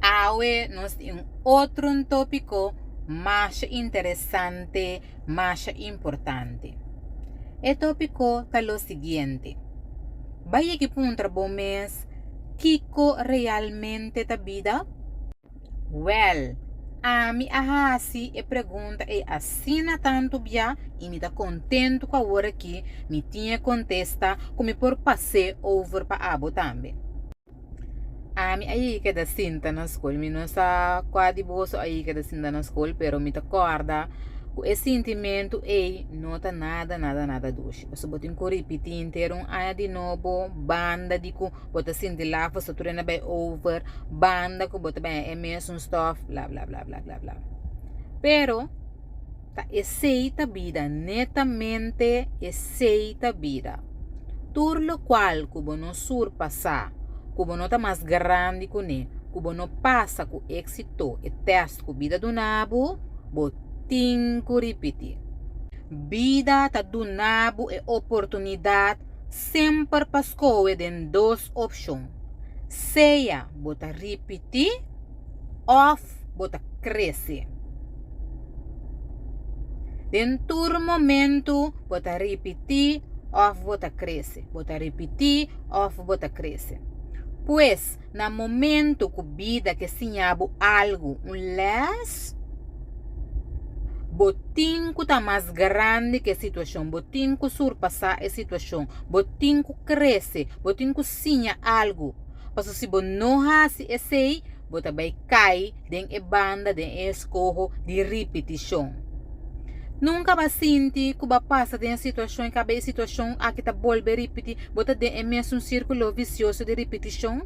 Awe nos tin un otro un tópiko masha interesante, masha importante. E tópiko ta lo siguiente. Bo a yega puntra bo mes kiko realmente ta bida? Well, ami a hasi e pregunta ei asina tantu bia i mi ta kontentu ku awor aki mi tin e kontesta ku mi por pas'é over pa abo tambe. Ami a yega keda sinta na skol. Mi no sa kua di boso a yega keda sinta na skol, pero mi ta kòrda ku e sintimentu ei no ta nada, nada, nada dushi. Pasobra bo tin ku ripití henter un aña di nobo, banda di ku bo ta sinti laf pasobra tur hende a bai over, banda ku bo ta bai e mesun stòf, bla bla bla bla bla bla. Pero ta esei ta bida, netamente esei ta bida. Tur lokual ku bo no surpasá, ku bo no ta mas grandi kuné, ku bo no pasa ku éksito e tèst ku bida duna bo, bo tin ku ripití. Bida ta duna bo e oportunidat semper pa skohe den dos opshon, sea bo ta ripití òf bo ta krese. Den tur momentu bo ta ripití òf bo ta krese, bo ta ripití òf bo ta krese. Pues, na momentu ku bida ke siña bo algu, un lès, bo tin ku ta mas grandi ku e situashon, bo tin ku surpasá e situashon, bo tin ku krese, bo tin ku siña algu. Pasobra si bo no hasi esei, bo ta bai kai den e banda, den e eskoho di ripitishon. Nunka bo a sinti ku bo a pasa den e situashon i kaba e situashon aki ta bolbe ripití, bo ta den e mesun sírkulo visioso di ripitishon?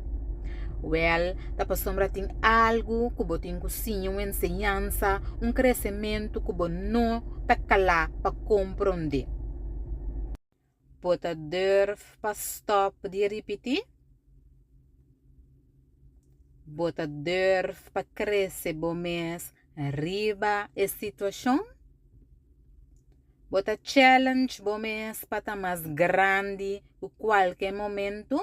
Wèl, ta pasobra tin algu ku bo tin ku siña, un enseñansa, un kresementu ku bo no ta kla pa komprondé. Bo ta durf pa stòp di ripití? Bo ta durf pa krese bo mes riba e situashon? Bo ta challenge bo mes pa ta mas grandi ku kualke momentu?